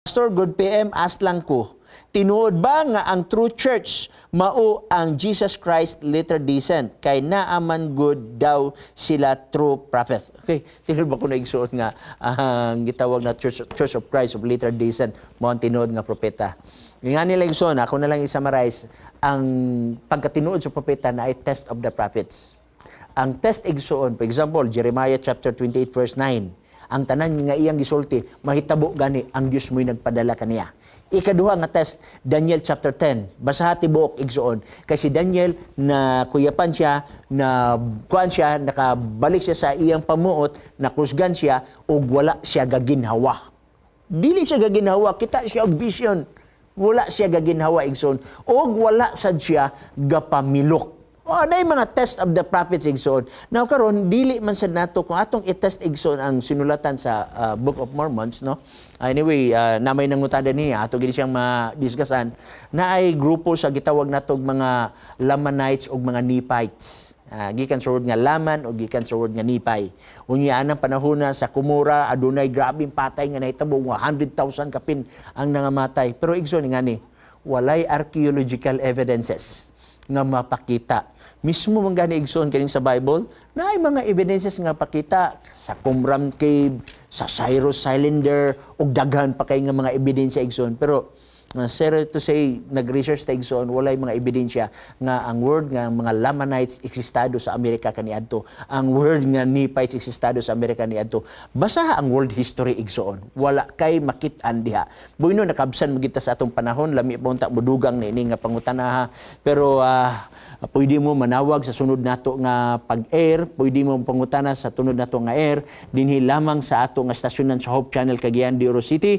Pastor, good PM, ask lang ko. Tinuod ba nga ang true church mao ang Jesus Christ Latter-day Saint kay naaman gud daw sila true prophet? Okay, tinuod ba ko na igsuot nga ang gitawag na Church of Christ of Latter-day Saint mao ang tinuod nga propeta? Nga nila igsuon, ako na lang i-summarize ang pagkatinuod sa propeta na ay test of the prophets. Ang test, igsuon, for example, Jeremiah chapter 28 verse 9, ang tanan nga iyang gisulti mahitabo gani, ang Dios mo'y nagpadala kaniya. Ikaduha nga test, Daniel chapter 10. Basaha tibuok, igsuon. Kay si Daniel na kuyapan siya, na kuan siya, nakabalik siya sa iyang pamuot, nakusgan siya ug wala siya gaginhawa. Dili siya gaginhawa, kita siya og vision. Wala siya gaginhawa, igsoon. Og wala sad siya gapamilok. O, na mga test of the prophets, igsoon. Now karon, dili man sad nato kung atong i-test, igsoon, ang sinulatan sa Book of Mormons, no. Anyway, namay nangutada niya ato gid siyang ma-discussan na ay grupo sa gitawag natog mga Lamanites ug mga Nephites. Gikan sa word nga Laman o gikan sa word nga Nephi. Unya anang panahon na sa Cumorah, adunay grabeng patay nga nahitabo, 100,000 kapin ang nangamatay. Pero igsoon nga ni, walay archaeological evidences nga mapakita. Mismo man gani, igsoon, kaning sa Bible, na ay mga evidences nga pakita sa Qumran Cave, sa Cyrus Cylinder, ug daghan pa kay nga mga ebidensya, igsoon. Pero sir to say, nag-research ta, igsoon, walay mga ebidensya nga ang word nga mga Lamanites eksistado sa Amerika kaniadto. Ang word nga Nephites eksistado sa Amerika niadto. Basaha ang world history, igsoon. Wala kay makit-an diha. Bueno, nakabsan magita sa atong panahon, lami pa unta mudugang ni ini nga pangutanaha. Pero pwede mo manawag sa sunod nato nga pag-air, pwede mo pangutana sa tunod nato nga air dinhi lamang sa ato nga estasyonan sa Hope Channel, Cagayan de Oro City.